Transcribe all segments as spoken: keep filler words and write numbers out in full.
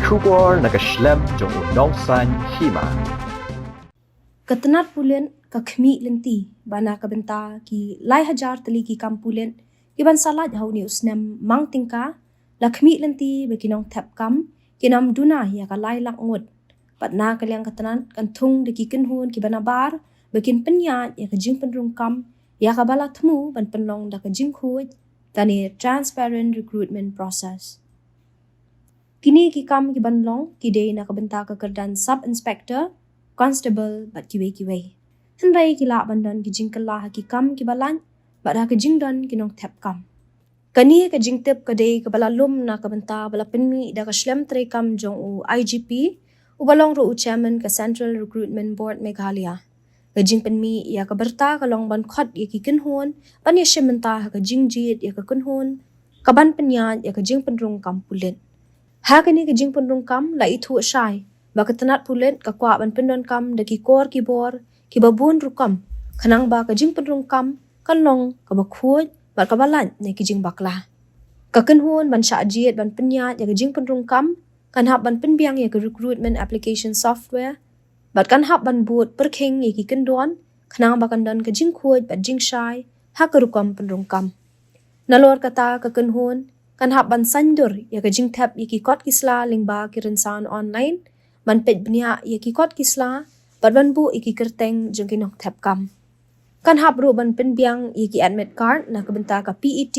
Khubor na ka shlem jong u nongsan hima. Ka tnat pulit ka khmih lynti ba na ka bynta ki lai hajar tylli ki kam pulit ki ban sa lait ha une u snem mang tyngka, la khmih lynti ba ki nongthep kam kin ym duna ïa ka lai lak ngut. Bad na ka liang ka tnat kan thung da ki kynhun ki ba nabar ba kin pynïaid ïa ka jingpynrung kam ïa kaba la thmu ban pynlong da ka jingkhuid, lane transparent recruitment process. Kine ki kam ki ban long ki dei na ka bynta ka kyrdan sub inspector, constable bad kiwei kiwei. Hynrei ki lah ban don ki jingkylla ha ki kam ki ba lait bad ha ka jingdon ki nongthep kam. Kane ka jingtip ka dei kaba la lum na ka bynta ba la pynmih da ka shlem treikam jong u I G P, u ba long ruh u chairman ka Central Recruitment Board Meghalaya. Ka jingpynmih ïa ka bynta ka long ban khot ïa ki kynhun ban ïa shim bynta ha ka jingjied ïa ka kynhun ka ban pynïaid ïa ka jingpynrung kam pulit. Ha kane ka jingpynrung kam la ithuh shai ba ka tnat pulit ka kwah ban pyndonkam da ki kor ki bor ki ba bun rukom, khnang ba ka jingpynrung kam kan long kaba khuid bad kaba lait na ki jingbakla. Ka kynhun ban shah jied ban pynïaid ïa ka jingpynrung kam kan hap ban pynbiang ïa ka recruitment application software bad kan hap ban bud pyrkhing ïa ki kyndon, khnang ba kan don ka jingkhuid bad jingshai ha ka rukom pynrung kam. Nalor kata ka kynhun kan hap ban saiñdur ïa ka jingthep ïa ki kot ki sla lyngba ki rynsan online, ban peit bniah ïa ki kot ki sla bad ban buh ïa ki kyrteng jong ki nongthep kam. Kan hap ruh ban pynbiang ïa ki admit card na ka bynta ka P E T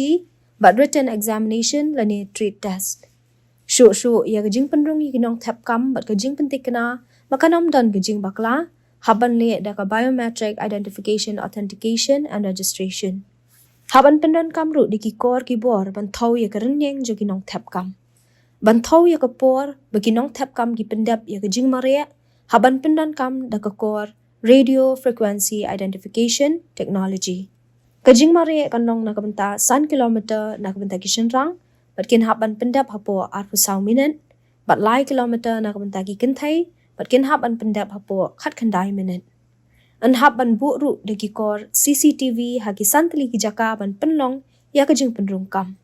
bad written examination lane trade test. Shuh shuh ïa ka jingpynrung ïa ki nongthep kam bad ka jingpyntikna ba kan ym don ka jingbakla, hap ban leh da ka biometric identification, authentication and registration. Hap ban pyndonkam ruh da ki kor ki bor ban thew ïa ka rynïeng jong ki nongthep kam. Ban thew ïa ka por ba ki nongthep kam ki pyndep ïa ka jingmareh, hap ban pyndonkam da ka kor radio frequency identification technology. Ka jingmareh kan long na ka bynta san kilometer na ka bynta ki shynrang bad kin hap ban pyndep hapoh arphew saw minit, bad lai kilometer na ka bynta ki kynthei bad kin hap ban pyndep hapoh khatkhyndai minit. Yn hap ban buh ruh da ki kor C C T V ha ki san tylli ki jaka ban pynlong ïa ka jingpynrung kam.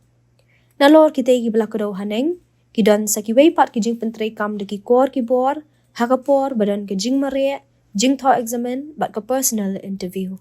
Nalor kitei ki ba la kdew haneng, ki don sa kiwei pat ki jingpyntreikam da ki kor ki bor ha ka por ba don ka jingmareh, jingthoh eksamin bad ka personal interview.